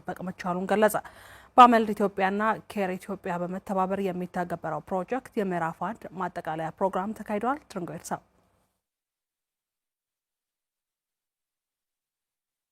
ማስጠበቅ መቻሉን ገለጸ። በአመልድ ኢትዮጵያና ኬር ኢትዮጵያ በመተባበር የሚተገበረው ፕሮጀክት የምዕራፍ 1 ማጠቃለያ ፕሮግራም ተካሂዷል። ትርንጎ ኤልሳ።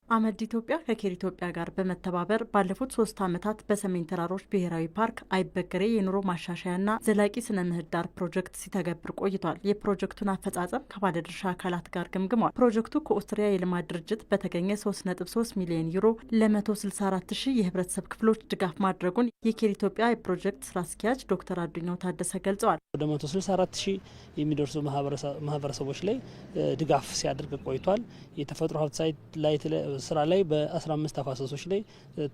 አመልድ ኢትዮጵያ ከኬር ኢትዮጵያ ጋር በመተባበር ባለፉት 3 ዓመታት በሰሜን ተራሮች ብሔራዊ ፓርክ አይበገሬ የኑሮ ማሻሻያና ዘላቂ ስነ ምህዳር ፕሮጀክት ሲተገብር ቆይቷል። የፕሮጀክቱን አፈጻጸም ከባለድርሻ አካላት ጋር ገምግሟል። ፕሮጀክቱ ከኦስትሪያ የልማት ድርጅት በተገኘ 3.3 ሚሊዮን ዩሮ ለ164 ሺህ የህብረተሰብ ክፍሎች ድጋፍ ማድረጉን የኬር ኢትዮጵያ የፕሮጀክት ስራ አስኪያጅ ዶክተር አዱኛው ታደሰ ገልጸዋል። ወደ 164 ሺህ የሚደርሱ ማህበረሰቦች ላይ ድጋፍ ሲያደርግ ቆይቷል። የተፈጥሮ ሀብት site ላይ ስራ ላይ በ15 ተፋሰሶች ላይ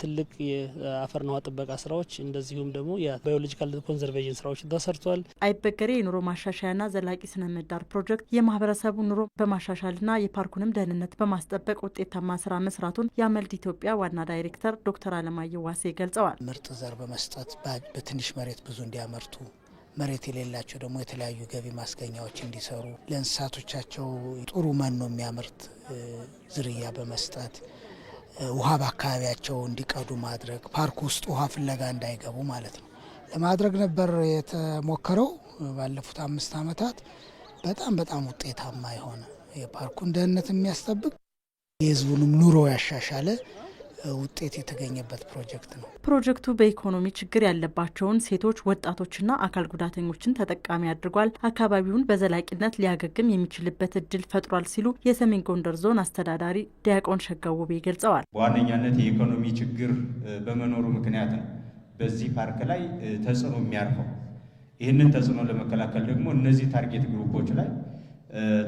ትልቅ የአፈርና ውሃ ጥበቃ ስራዎች እንደዚሁም ደግሞ የ biological conservation ስራዎች ተሰርቷል። አይበገሬ የኑሮ ማሻሻያና ዘላቂ ስነ ምህዳር ፕሮጀክት የማህበረሰቡ ኑሮ በማሻሻልና የፓርኩንም ደህንነት በማስጠበቅ ውጤታማ ስራ መስራቱን የአመልድ ኢትዮጵያ ዋና ዳይሬክተር ዶክተር አለማየሁ ዋሴ ገልጸዋል። ምርጥ ዘር በመስጠት በትንሽ መሬት ብዙ እንዲያመርቱ፣ መሬት የሌላቸው ደግሞ የተለያዩ ገቢ ማስገኛዎች እንዲሰሩ፣ ለእንስሳቶቻቸው ጥሩ መኖ የሚያመርት ዝርያ በመስጠት፣ ውሃ በአካባቢያቸው እንዲቀዱ ማድረግ፣ ፓርክ ውስጥ ውሃ ፍለጋ እንዳይገቡ ማለት ነው ለማድረግ ነበር የተሞከረው። ባለፉት 5 ዓመታት በጣም በጣም ውጤታማ የሆነ፣ የፓርኩን ደህንነት የሚያስጠብቅ፣ የህዝቡንም ኑሮ ያሻሻለ ውጤት የተገኘበት ፕሮጀክት ነው። ፕሮጀክቱ በኢኮኖሚ ችግር ያለባቸውን ሴቶች፣ ወጣቶችና አካል ጉዳተኞችን ተጠቃሚ አድርጓል፣ አካባቢውን በዘላቂነት ሊያገግም የሚችልበት እድል ፈጥሯል ሲሉ የሰሜን ጎንደር ዞን አስተዳዳሪ ዲያቆን ሸጋው ውቤ ገልጸዋል። በዋነኛነት የኢኮኖሚ ችግር በመኖሩ ምክንያት ነው በዚህ ፓርክ ላይ ተጽዕኖ የሚያርፈው። ይህንን ተጽዕኖ ለመከላከል ደግሞ እነዚህ target group ኦች ላይ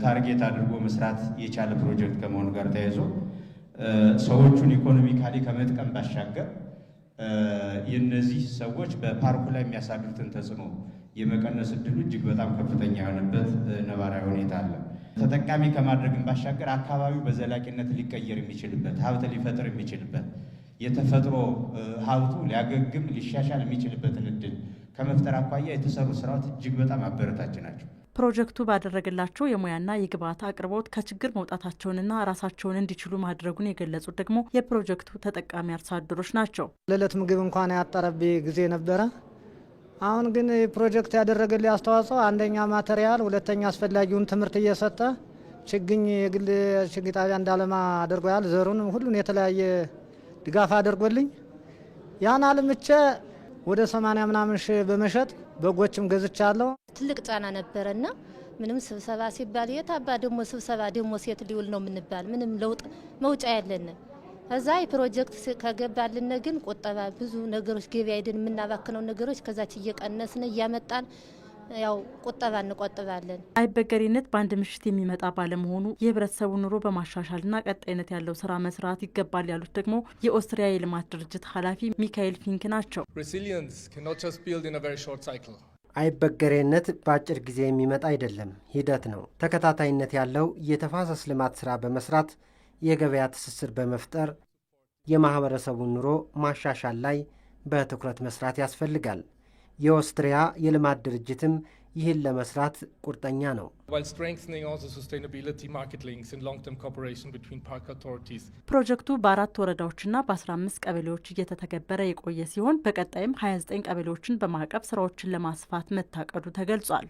target አድርጎ መስራት የቻለ ፕሮጀክት ከመሆኑ ጋር ተያይዞ ሰዎቹን economically ከመጥቀም ባሻገር የነዚህ ሰዎች በፓርኩ ላይ የሚያሳድሩትን ተጽዕኖ የመቀነስ እድሉ እጅግ በጣም ከፍተኛ የሆነበት ነባራዊ ሁኔታ አለ። ተጠቃሚ ከማድረግም ባሻገር አካባቢው በዘላቂነት ሊቀየር የሚችልበት፣ ሀብት ሊፈጥር የሚችልበት፣ የተፈጥሮ ሀብቱ ሊያገግም ሊሻሻል የሚችልበትን እድል ከመፍጠር አኳያ የተሰሩ ስራዎች እጅግ በጣም አበረታች ናቸው። ፕሮጀክቱ ባደረገላቸው የሙያና የግብዓት አቅርቦት ከችግር መውጣታቸውንና ራሳቸውን እንዲችሉ ማድረጉን የገለጹት ደግሞ የፕሮጀክቱ ተጠቃሚ አርሶ አደሮች ናቸው። ለዕለት ምግብ እንኳን ያጠረብኝ ጊዜ ነበረ። አሁን ግን ፕሮጀክት ያደረገልኝ አስተዋጽኦ አንደኛ material፣ ሁለተኛ አስፈላጊውን ትምህርት እየሰጠ ችግኝ የግል ችግኝ ጣቢያ እንዳለማ አድርጎያል። ዘሩን ሁሉን የተለያየ ድጋፍ አድርጎልኝ ያን አልምቼ ወደ 80 ምናምን ሺህ በመሸጥ በጎችም ገዝቻለሁ። ትልቅ ጫና ነበረና ምንም ስብሰባ ሲባል የት አባ ደግሞ ስብሰባ ደግሞ ሴት ሊውል ነው የምንባል፣ ምንም ለውጥ መውጫ ያለን። እዛ የፕሮጀክት ከገባልን ግን ቁጠባ፣ ብዙ ነገሮች ገበያ ሄደን የምናባክነው ነገሮች ከዛች እየቀነስን እያመጣን ያው ቁጠባ እንቆጥባለን። አይበገሬነት በአንድ ምሽት የሚመጣ ባለመሆኑ የህብረተሰቡ ኑሮ በማሻሻልና ቀጣይነት ያለው ስራ መስራት ይገባል ያሉት ደግሞ የኦስትሪያ የልማት ድርጅት ኃላፊ ሚካኤል ፊንክ ናቸው። አይበገሬነት በአጭር ጊዜ የሚመጣ አይደለም፣ ሂደት ነው። ተከታታይነት ያለው የተፋሰስ ልማት ስራ በመስራት፣ የገበያ ትስስር በመፍጠር የማህበረሰቡን ኑሮ ማሻሻል ላይ በትኩረት መስራት ያስፈልጋል። የኦስትሪያ የልማት ድርጅትም ይህን ለመስራት ቁርጠኛ ነው። While strengthening also sustainability market links and long-term cooperation between park authorities. ፕሮጀክቱ በአራት ወረዳዎችና በ15 ቀበሌዎች እየተተገበረ የቆየ ሲሆን በቀጣይም 29 ቀበሌዎችን በማቀፍ ስራዎችን ለማስፋት መታቀዱ ተገልጿል።